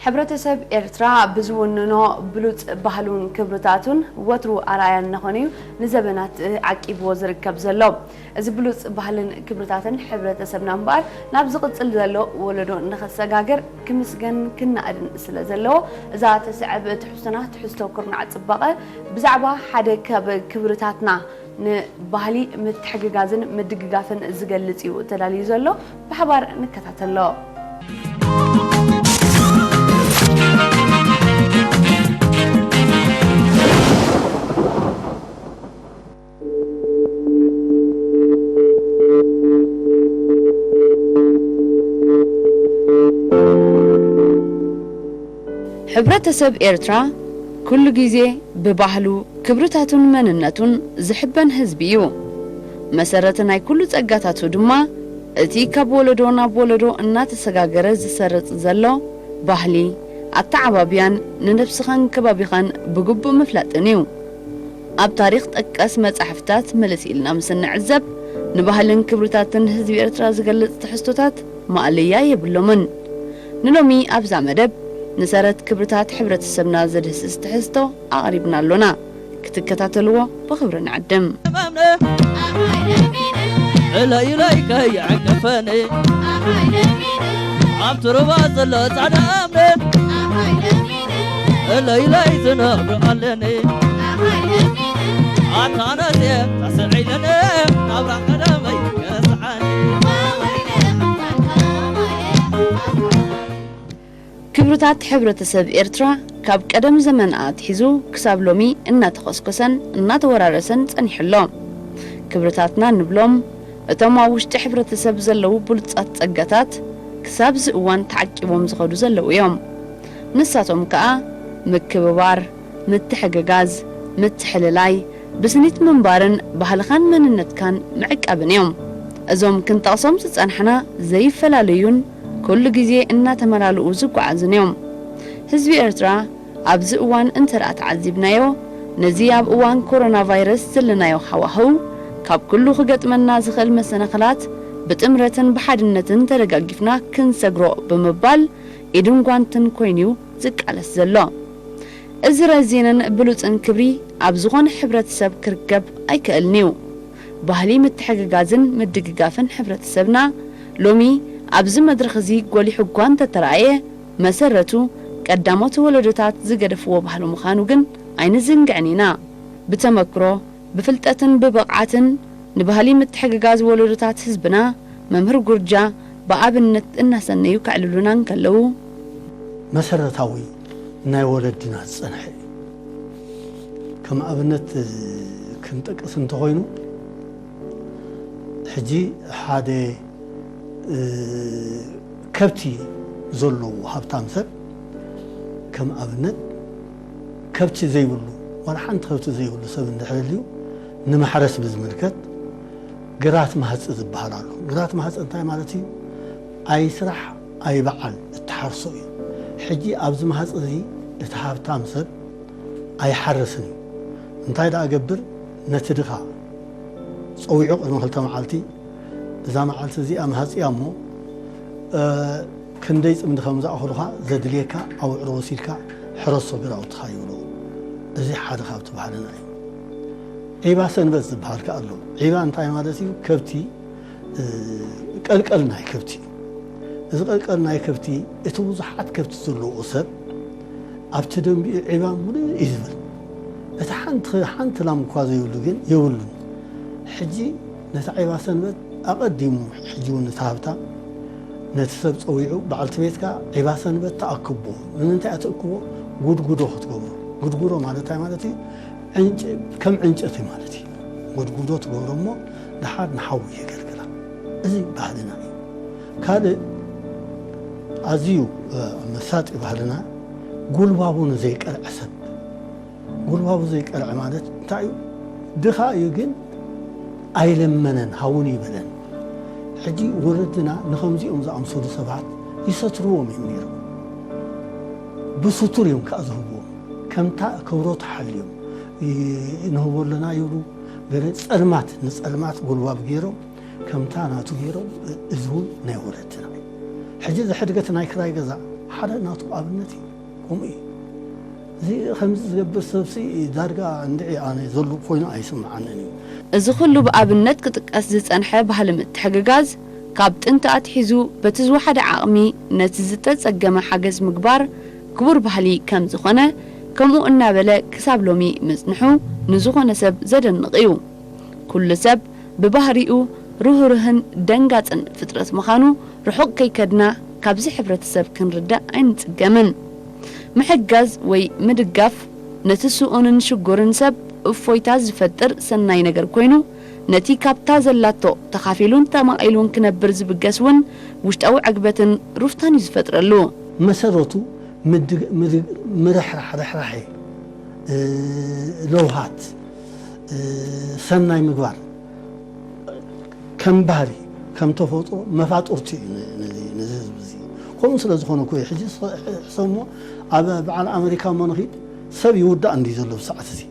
ሕብረተሰብ ኤርትራ ብዝውንኖ ብሉጽ ባህሉን ክብርታቱን ወትሩ ኣርኣያ እናኾነ እዩ ንዘበናት ዓቂብዎ ዝርከብ ዘሎ። እዚ ብሉጽ ባህልን ክብርታትን ሕብረተሰብና እምበኣር ናብ ዝቕጽል ዘሎ ወለዶ ንኸሰጋገር ክምስገን ክናእድን ስለ ዘለዎ፣ እዛ ተስዕብ ትሕዝቶና ትሕዝቶ ኩርናዕ ጽባቐ ብዛዕባ ሓደ ካብ ክብርታትና ንባህሊ ምትሕግጋዝን ምድግጋፍን ዝገልጽ እዩ ተዳልዩ ዘሎ። ብሓባር ንከታተሎ። ሕብረተሰብ ኤርትራ ኩሉ ግዜ ብባህሉ፣ ክብርታቱን መንነቱን ዝሕበን ህዝቢ እዩ። መሰረት ናይ ኩሉ ጸጋታቱ ድማ እቲ ካብ ወለዶ ናብ ወለዶ እናተሰጋገረ ዝሰርጽ ዘሎ ባህሊ፣ ኣተዓባብያን ንነብስኻን ከባቢኻን ብግቡእ ምፍላጥን እዩ። ኣብ ታሪኽ ጠቀስ መጻሕፍታት መለስ ኢልና ምስ እንዕዘብ፣ ንባህልን ክብርታትን ህዝቢ ኤርትራ ዝገልጽ ትሕዝቶታት ማእለያ የብሎምን። ንሎሚ ኣብዛ መደብ ንሰረት ክብርታት ሕብረተሰብና ዘድህስስ ትሕዝቶ ኣቕሪብና ኣሎና። ክትከታተልዎ ብኽብሪ ንዕድም። እለይ እለይ ከይዕንቅፈኒ ኣብቲ ሩባ ዘሎ ጻዕዳ እምኒ እለይ እለይ ዝነብሮ ኣለኒ ኣታ ነዜ ተስዒልኒ ናብራ ቀደመይ ገዝዓኒ። ክብርታት ሕብረተሰብ ኤርትራ ካብ ቀደም ዘመን ኣትሒዙ ክሳብ ሎሚ እናተኾስኮሰን እናተወራረሰን ጸኒሑ ኣሎ። ክብርታትና ንብሎም እቶም ኣብ ውሽጢ ሕብረተሰብ ዘለዉ ብሉጻት ጸጋታት ክሳብ እዚ እዋን ተዓቂቦም ዝኸዱ ዘለዉ እዮም። ንሳቶም ከኣ ምክብባር፣ ምትሕግጋዝ፣ ምትሕልላይ፣ ብስኒት ምንባርን ባህልኻን መንነትካን ምዕቃብን እዮም። እዞም ክንጠቕሶም ዝጸናሕና ዘይፈላለዩን ኩሉ ግዜ እናተመላልኡ ዝጓዓዙን እዮም። ህዝቢ ኤርትራ ኣብዚ እዋን እንተ ደኣ ተዓዚብናዮ፣ ነዚ ኣብ እዋን ኮሮና ቫይረስ ዘለናዮ ሃዋህው፣ ካብ ኩሉ ክገጥመና ዝኽእል መሰናኽላት ብጥምረትን ብሓድነትን ተደጋጊፍና ክንሰግሮ ብምባል ኢድን ጓንትን ኮይኑ'ዩ ዝቃለስ ዘሎ። እዚ ረዚንን ብሉጽን ክብሪ ኣብ ዝኾነ ሕብረተሰብ ክርከብ ኣይክእልን እዩ። ባህሊ ምትሕግጋዝን ምድግጋፍን ሕብረተሰብና ሎሚ ኣብዚ መድረኽ እዚ ጎሊሑ እኳ እንተተራእየ፣ መሰረቱ ቀዳሞት ወለዶታት ዝገደፍዎ ባህሊ ምዃኑ ግን ኣይንዝንግዕን ኢና። ብተመክሮ፣ ብፍልጠትን ብብቕዓትን ንባህሊ ምትሕግጋዝ ወለዶታት ህዝብና መምህር ጉርጃ ብኣብነት እናሰነዩ ከዕልሉና እንከለዉ፣ መሰረታዊ ናይ ወለድና ዝጸንሐ እዩ። ከም ኣብነት ክንጠቅስ እንተኾይኑ፣ ሕጂ ሓደ፣ እ፣ ከብቲ ዘለዎ ሃብታም ሰብ፣ ከም ኣብነት ከብቲ ዘይብሉ፣ ዋላ ሓንቲ ከብቲ ዘይብሉ ሰብ እንድሕር ህልዩ፣ ንማሕረስ ብዝምልከት ግራት ማህጺ ዝበሃል ኣሎ። ግራት ማህጺ እንታይ ማለት እዩ? ኣይስራሕ ኣይበዓል እትሓርሶ እዩ። ሕጂ ኣብዚ ማህጺ እዚ እቲ ሃብታም ሰብ ኣይሓርስን እዩ። እንታይ ደኣ ገብር? ነቲ ድኻ ጸዊዑ ቅድሚ ክልተ መዓልቲ፣ እዛ መዓልቲ እዚኣ መሃጽያ እሞ፣ እ፣ ክንደይ ጽምዲ ከም ዝኣኽሉኻ ዘድልየካ ኣውዕሎ ወሲድካ ሕረሶ ግራውትኻ ይብሎ። እዚ ሓደ ካብቲ ባህልና እዩ። ዒባ ሰንበት ዝበሃል ከኣ ኣሎ። ዒባ እንታይ ማለት እዩ? ከብቲ፣ እ፣ ቀልቀል ናይ ከብቲ እዩ። እዚ ቀልቀል ናይ ከብቲ፣ እቲ ብዙሓት ከብቲ ዘለዎ ሰብ ኣብቲ ደንቢኡ ዒባ ምሉእ እዩ ዝብል። እቲ ሓንቲ፣ ሓንቲ ላም እኳ ዘይብሉ ግን የብሉን። ሕጂ ነታ ዒባ ሰንበት ኣቐዲሙ፣ ሕጂ እውን እቲ ሃብታም ነቲ ሰብ ጸዊዑ፣ በዓልቲ ቤትካ ዒባ ሰንበት ተኣክቦ። ንምንታይ እያ ትእክቦ? ጉድጉዶ ክትገብሮ። ጉድጉዶ ማለት እንታይ ማለት እዩ? ዕንጨ-፣ ከም ዕንጨቲ ማለት እዩ። ጉድጉዶ ትገብሮ እሞ፣ ደሓር ንሓዊ የገልግላ። እዚ ባህልና እዩ። ካልእ ኣዝዩ፣ እ፣ መሳጢ ባህልና፣ ጉልባቡ ንዘይቀርዐ ሰብ። ጉልባቡ ዘይቀርዐ ማለት እንታይ እዩ? ድኻ እዩ ግን ኣይለመነን፣ ሃውን ይበለን። ሕጂ ወለድና ንኸምዚኦም ዝኣምሰሉ ሰባት ይሰትርዎም እዮም ነይሮም። ብስቱር እዮም ከኣ ዝህብዎም። ከምታ ክብረቱ ሓልዮም ይ-፣ ንህቦ ኣለና ይብሉ። ገለ ጸልማት፣ ንጸልማት ጉልባብ ገይሮም፣ ከምታ ናቱ ገይሮም፣ እዚ እውን ናይ ወለድና። ሕጂ እዚ ሕድገት ናይ ክራይ ገዛ ሓደ ናቱ ኣብነት እዩ። ከምኡ እዩ። እዚ ከምዚ ዝገብር ሰብሲ ዳርጋ እንድዒ ኣነ ዘሎ ኮይኑ ኣይስምዓንን እዩ። እዚ ኩሉ ብኣብነት ክጥቀስ ዝጸንሐ ባህሊ ምትሕግጋዝ፣ ካብ ጥንቲ ኣትሒዙ በቲ ዝወሓደ ዓቕሚ ነቲ ዝተጸገመ ሓገዝ ምግባር ክቡር ባህሊ ከም ዝኾነ፣ ከምኡ እናበለ ክሳብ ሎሚ ምጽንሑ ንዝኾነ ሰብ ዘደንቕ እዩ። ኩሉ ሰብ ብባህሪኡ ርህሩህን ደንጋጽን ፍጥረት ምዃኑ ርሑቕ ከይከድና ካብዚ ሕብረተሰብ ክንርዳእ ኣይንጽገምን። ምሕጋዝ ወይ ምድጋፍ ነቲ ስኡንን ሽጉርን ሰብ እፎይታ ዝፈጥር ሰናይ ነገር ኮይኑ፣ ነቲ ካብታ ዘላቶ ተኻፊሉን ተማቒሉን ክነብር ዝብገስ እውን ውሽጣዊ ዕግበትን ሩፍታን እዩ ዝፈጥረሉ። መሰረቱ ምድግ- ምድግ- ምርሕራሕ ርሕራሐ እ፣ ለውሃት እ፣ ሰናይ ምግባር ከም ባህሪ ከም ተፈጥሮ መፋጥርቲ እዩ ን- ነዚ ነዚ ህዝቢ እዚ። ከምኡ ስለ ዝኾነ እኮ እዩ ሕጂ ስ- ሕሰሞ ኣብ በዓል ኣመሪካ እሞ ንኺድ ሰብ ይውዳእ እንዲ ዘሎ ብሰዓት እዚ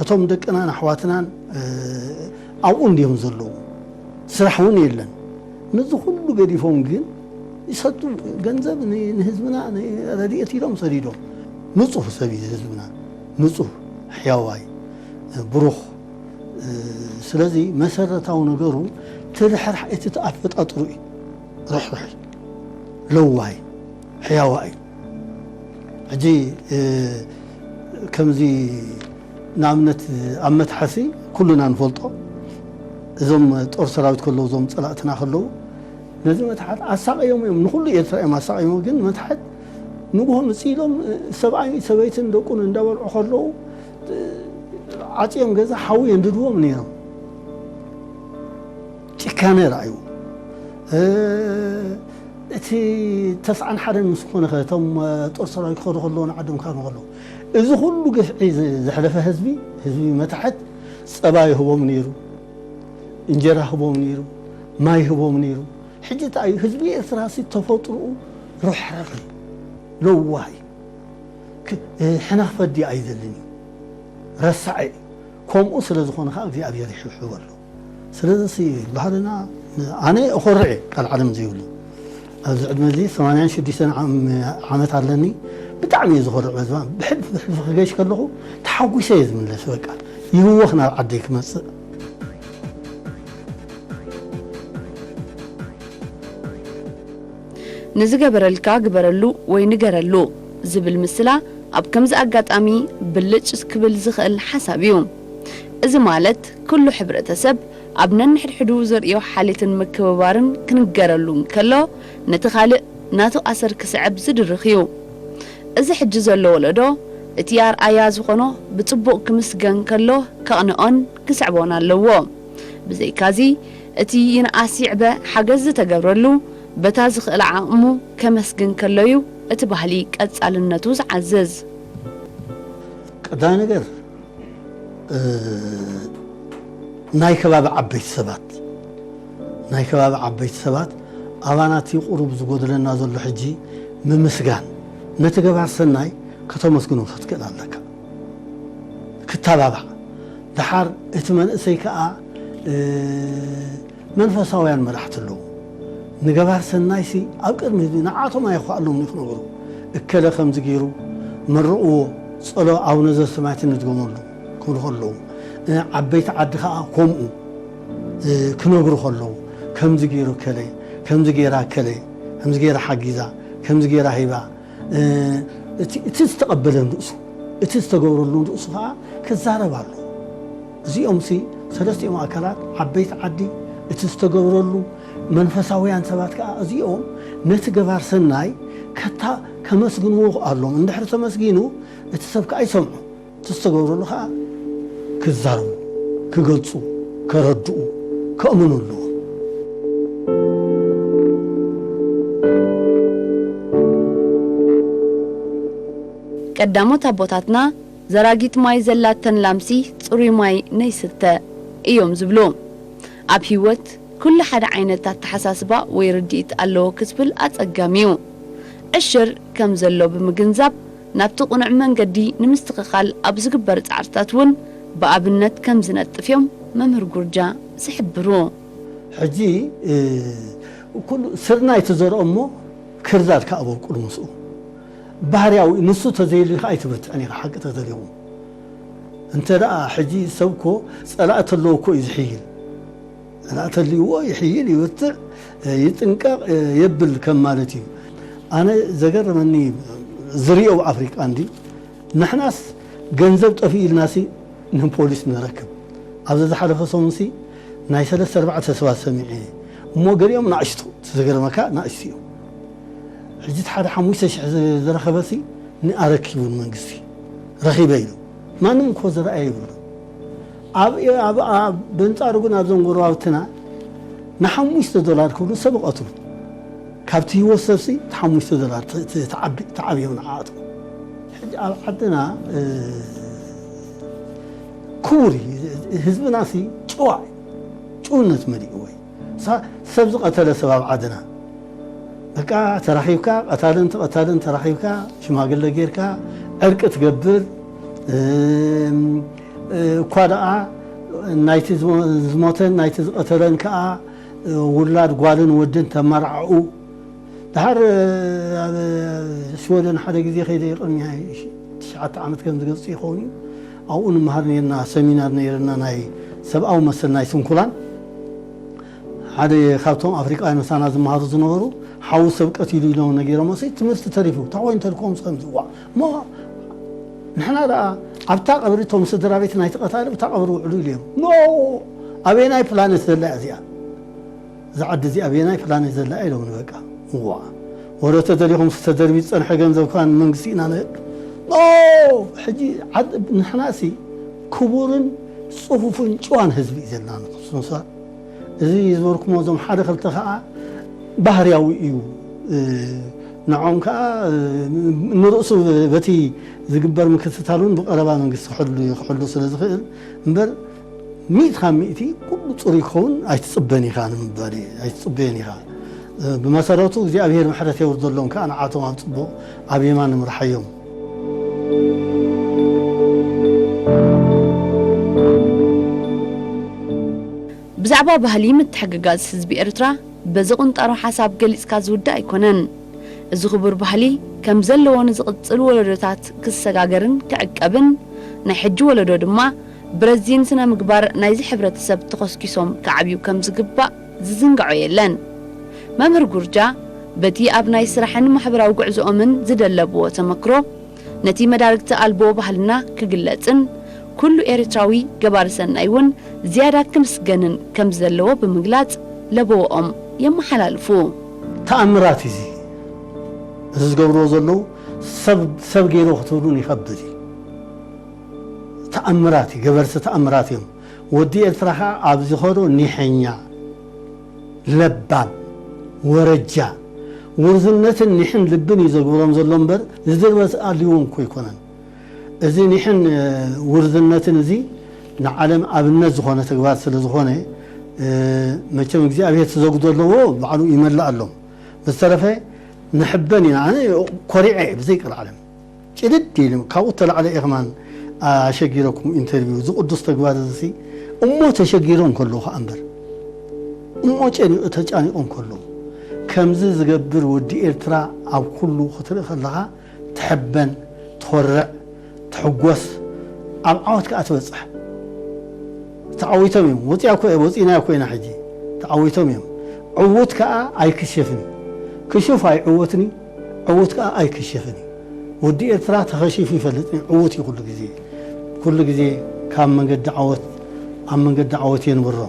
እቶም ደቅናን ኣሕዋትናን እ፣ ኣብኡ እንዲዮም ዘለዉ ስራሕ እውን የለን። ነዚ ኩሉ ገዲፎም ግን ይሰጡ ገንዘብ ን- ንህዝብና ን- ረድኤት ኢሎም ሰዲዶም። ንጹህ ሰብ እዩ ህዝብና፣ ንጹህ ሕያዋይ ብሩኽ። ስለዚ መሰረታዊ ነገሩ ትርሕራሕ እቲ ተኣፈጣጥሩ እዩ። ርሕርሕ ለዋይ ሕያዋ እዩ። ሕጂ ከምዚ ንኣብነት ኣብ መትሓሲ ኩሉና ንፈልጦ እዞም ጦር ሰራዊት ከለዉ እዞም ፀላእትና ከለዉ ነዚ መትሓት ኣሳቀዮም እዮም ንኩሉ ኤርትራ እዮም ኣሳቀዮም ግን መትሓት ንግሆ ምፅ ኢሎም ሰብኣይ ሰበይትን ደቁን እንዳበልዑ ከለዉ ዓፅዮም ገዛ ሓዊ የንድድዎም ነይሮም ጭካነ ረኣዩ እቲ ተስዓን ሓደን ምስ ኮነ ከ እቶም ጦር ሰራዊት ክኸዱ ከለዉ ንዓዶም ካብ ከለዉ እዚ ኩሉ ግፍዒ ዘሕለፈ ህዝቢ ህዝቢ መታሕት ፀባ ይህቦም ነይሩ እንጀራ ህቦም ነይሩ ማይ ህቦም ነይሩ ሕጂ እንታይ እዩ ህዝቢ ኤርትራ ሲ ተፈጥሮኡ ርሕራሒ ለዋህ እዩ ሕና ክፈዲ ኣይደልን እዩ ረሳዒ ከምኡ ስለ ዝኾነ ከዓ እግዚኣብሔር ይሕብሕበሉ ስለዚ ባህልና ኣነ እኾርዕ እየ ቃል ዓለም ዘይብሉ ኣብዚ ዕድመ እዚ ሰማንያን ሽዱሽተን ዓመት ኣለኒ ብጣዕሚ እየ ዝኾርዕ በዚ ብሕልፊ ብሕልፊ ክገሽ ከለኹ ተሓጒሰ እየ ዝምለስ በቃ ይህወኽ ናብ ዓደይ ክመፅእ ንዝገበረልካ ግበረሉ ወይ ንገረሉ ዝብል ምስላ ኣብ ከምዚ ኣጋጣሚ ብልጭ ክብል ዝኽእል ሓሳብ እዩ። እዚ ማለት ኩሉ ሕብረተሰብ ኣብ ነንሕድሕዱ ዘርእዮ ሓልዮትን ምክብባርን ክንገረሉ እንከሎ ነቲ ካልእ ናቱ ኣሰር ክስዕብ ዝድርኽ እዩ። እዚ ሕጂ ዘሎ ወለዶ እቲ ኣርኣያ ዝኾኖ ብጽቡቕ ክምስገን ከሎ ከቕንኦን ክስዕቦን ኣለዎ። ብዘይካዚ እቲ ይንኣስ ይዕበ ሓገዝ ዝተገብረሉ በታ ዝኽእል ዓቕሙ ከመስግን ከሎ'ዩ እቲ ባህሊ ቀጻልነቱ ዝዓዝዝ። ቀዳማይ ነገር ናይ ከባቢ ዓበይቲ ሰባት ናይ ከባቢ ዓበይቲ ሰባት ኣባና እቲ ቁሩብ ዝጎድለና ዘሎ ሕጂ ምምስጋን ነቲ ገባር ሰናይ ከተመስግኖ ክትክእል ኣለካ ክተባባዕ ደሓር እቲ መንእሰይ ከዓ መንፈሳውያን መራሕቲ ኣለዉ ንገባር ሰናይሲ ኣብ ቅድሚ ህዝቢ ንዓቶም ኣየኽፋኣሎም ንክነብሩ እከለ ከምዚ ገይሩ መርቕዎ ጸሎ ኣቡነ ዘሰማያት ንድገመሉ ክብሉ ከለዉ ዓበይቲ ዓዲ ከዓ ከምኡ ክነግሩ ከለዉ ከምዚ ገይሩ ከለ ከምዚ ገይራ ከለ ከምዚ ገይራ ሓጊዛ ከምዚ ገይራ ሂባ እቲ ዝተቐበለን ርእሱ እቲ ዝተገብረሉ ርእሱ ከዓ ክዛረብ ኣሎ እዚኦም ሲ ሰለስቲኦም ኣካላት ዓበይቲ ዓዲ እቲ ዝተገብረሉ መንፈሳውያን ሰባት ከዓ እዚኦም ነቲ ገባር ሰናይ ከታ ከመስግንዎ ኣለዎም እንድሕር ተመስጊኑ እቲ ሰብ ከዓ ይሰምዖ እቲ ዝተገብረሉ ከዓ ክዛረቡ ክገልፁ ከረድኡ ከእምኑ ኣለዎም ቀዳሞት ኣቦታትና ዘራጊት ማይ ዘላተን ላምሲ ጽሩይ ማይ ነይስተ እዮም ዝብሉ። ኣብ ህይወት ኩሉ ሓደ ዓይነት ኣተሓሳስባ ወይ ርድኢት ኣለዎ ክትብል ኣጸጋሚ እዩ። ዕሽር ከም ዘሎ ብምግንዛብ ናብቲ ቅኑዕ መንገዲ ንምስትኽኻል ኣብ ዝግበር ጻዕርታት እውን ብኣብነት ከም ዝነጥፍ እዮም መምህር ጉርጃ ዝሕብሩ። ሕጂ ኩሉ ስርናይ ትዘርኦ እሞ ክርዳድ ከኣ በብቁል ምስኡ ባህርያዊ ንሱ ተዘይልዩ ከዓ ኣይትበትዕን ኢኻ። ሓቂ ተዘሪኹም እንተ ደኣ ሕጂ ሰብ እኮ ጸላእ ተለዎ እኮ እዩ ዝሕይል። ጸላእ ተልይዎ ይሕይል፣ ይበትዕ፣ ይጥንቀቕ፣ የብል ከም ማለት እዩ። ኣነ ዘገረመኒ ዝርእዮ ኣብ ኣፍሪቃ እንዲ ንሕናስ ገንዘብ ጠፊኡ ኢልናሲ ንፖሊስ ንረክብ። ኣብዚ ዝሓለፈ ሰሙንሲ ናይ ሰለስተ ኣርባዕተ ሰባት ሰሚዐ እሞ ገሊኦም ናእሽቱ፣ እቲ ዘገረመካ ናእሽቱ እዮም። ሕጂ እቲ ሓደ ሓሙሽተ ሽሕ ዝረኸበሲ ንኣረኪቡ ንመንግስቲ ረኺበ ኢሉ ማንም እኮ ዝረኣየ ይብሉ። ኣብ ኣብ ኣብ በንጻሩ ግን ኣብዞም ጎረባብትና ንሓሙሽተ ዶላር ክብሉ ሰብ ይቐትሉ። ካብቲ ህይወት ሰብሲ እቲ ሓሙሽተ ዶላር ት- ት- ትዓቢ ትዓብዮም ንዓኣቶም። ሕጂ ኣብ ዓድና እ፣ ክቡር እዩ። ህዝብናሲ ጭዋ እዩ። ጭውነት መሊእዎ እዩ። ሳ- ሰብ ዝቐተለ ሰብ ኣብ ዓድና በቃ ተራኺብካ ቀታልን ተቐታልን ተራኺብካ ሽማግለ ጌርካ ዕርቂ ትገብር። እም፣ እኳ ደኣ ናይቲ ዝሞ- ዝሞተን ናይቲ ዝቐተለን ከኣ ውላድ ጓልን ወድን ተመርዓኡ። ድሓር ኣብ ሽወደን ሓደ ግዜ ከይደ ቅድሚ ትሽዓተ ዓመት ከም ዝገጽ ይኸውን እዩ። ኣብኡ ንምሃር ነርና ሰሚናር ነይርና ናይ ሰብኣዊ መሰል ናይ ስንኩላን ሓደ ካብቶም ኣፍሪቃውያን ምሳና ዝመሃሩ ዝነበሩ ሓዉ ሰብ ቀቲሉ ኢሎም ነጊሮም ሲ ትምህርቲ ተሪፉ ታወይን ተልኮም ከም ዝዋ እሞ ንሕና ደኣ ኣብታ ቀብሪ እቶም ስድራ ቤት ናይቲ ቀታሊ ብታ ቀብሪ ውዕሉ ኢሉ እዮም ኖ ኣበየናይ ፕላነት ዘላ እያ እዚኣ ዝዓዲ እዚኣ ኣበየናይ ፕላነት ዘላ ኢሎም ንበቃ እዋ ወረ ተደሊኹም ዝተደርቢ ዝፀንሐ ገንዘብ ከ መንግስቲ ኢና ንህብ ኖ ሕጂ ንሕና ሲ ክቡርን ፅፉፍን ጭዋን ህዝቢ እዩ ዘለና ንክሱንሳ እዚ ዝበልኩሞ እዞም ሓደ ክልተ ከዓ ባህርያዊ እዩ። ንዖም ከዓ ንርእሱ በቲ ዝግበር ምክትታሉን ብቐረባ መንግስቲ ክሕሉ ክሕሉ ስለ ዝኽእል እምበር ሚእቲ ካብ ሚእቲ ኩሉ ፅሩይ ክኸውን ኣይትፅበን ኢኻ ንምባል ኣይትፅበየን ኢኻ። ብመሰረቱ እግዚኣብሔር ምሕረት የውርደሎም ከዓ ንዓቶም ኣብ ፅቡቕ ኣብ የማን ንምርሓዮም። ብዛዕባ ባህሊ ምትሕግጋዝ ህዝቢ ኤርትራ በዚ ቁንጣሮ ሓሳብ ገሊጽካ ዝውዳእ ኣይኮነን። እዚ ክቡር ባህሊ ከም ዘለዎ ንዝቕጽል ወለዶታት ክሰጋገርን ክዕቀብን ናይ ሕጂ ወለዶ ድማ ብረዚን ስነ ምግባር ናይዚ ሕብረተሰብ ተኾስኪሶም ክዓብዩ ከም ዝግባእ ዝዝንግዖ የለን። መምህር ጉርጃ በቲ ኣብ ናይ ስራሕን ማሕበራዊ ጉዕዞኦምን ዝደለብዎ ተመክሮ ነቲ መዳርግቲ ኣልቦ ባህልና ክግለጽን ኩሉ ኤርትራዊ ገባሪ ሰናይ እውን ዝያዳ ክምስገንን ከም ዘለዎ ብምግላጽ ለበወኦም የመሓላልፉ። ተኣምራት እዩ እዚ። እዚ ዝገብርዎ ዘለዉ ሰብ ሰብ ገይሮ ክትብሉን ይኸብድ እዩ። ተኣምራት እዩ፣ ገበርቲ ተኣምራት እዮም። ወዲ ኤርትራ ኸዓ ኣብ ዝኸዶ ኒሐኛ፣ ለባም፣ ወረጃ፣ ውርዝነትን ኒሕን ልብን እዩ ዘግብሮም ዘሎ እምበር ዝድርበስ ኣልዎም እኮ ኣይኮነን። እዚ ኒሕን ውርዝነትን እዚ ንዓለም ኣብነት ዝኾነ ተግባር ስለ ዝኾነ መቸም እግዚኣብሔር ትዘጉዶ ኣለዎ ባዕሉ ይመልእ ኣሎም። ብዝተረፈ ንሕበን ኢና ኣነ ኮሪዐ ብዘይቀልዓለም ጭድድ ኢሉ ካብኡ ተላዕለ እየ ከማን ኣሸጊረኩም ኢንተርቪው እዚ ቅዱስ ተግባር እዚ እሞ ተሸጊሮም ከለዉ ከዓ እምበር እሞ ጨኒቑ ተጫኒቖም ከለዉ ከምዚ ዝገብር ወዲ ኤርትራ ኣብ ኩሉ ክትርኢ ከለኻ ትሕበን ትኾርዕ ትሕጎስ ኣብ ዓወት ከዓ ትበፅሕ ተዓዊቶም እዮም ወፂያ ወፂናዮ ኮይና ሕጂ ተዓዊቶም እዮም ዕውት ከዓ ኣይክሸፍን ክሹፍ ኣይዕወትኒ ዕውት ከዓ ኣይክሸፍን እዩ። ወዲ ኤርትራ ተኸሺፉ ይፈልጥ እዩ። ዕውት እዩ ኩሉ ግዜ። ኩሉ ግዜ ካብ መንገዲ ዓወት ኣብ መንገዲ ዓወት የንብሮ።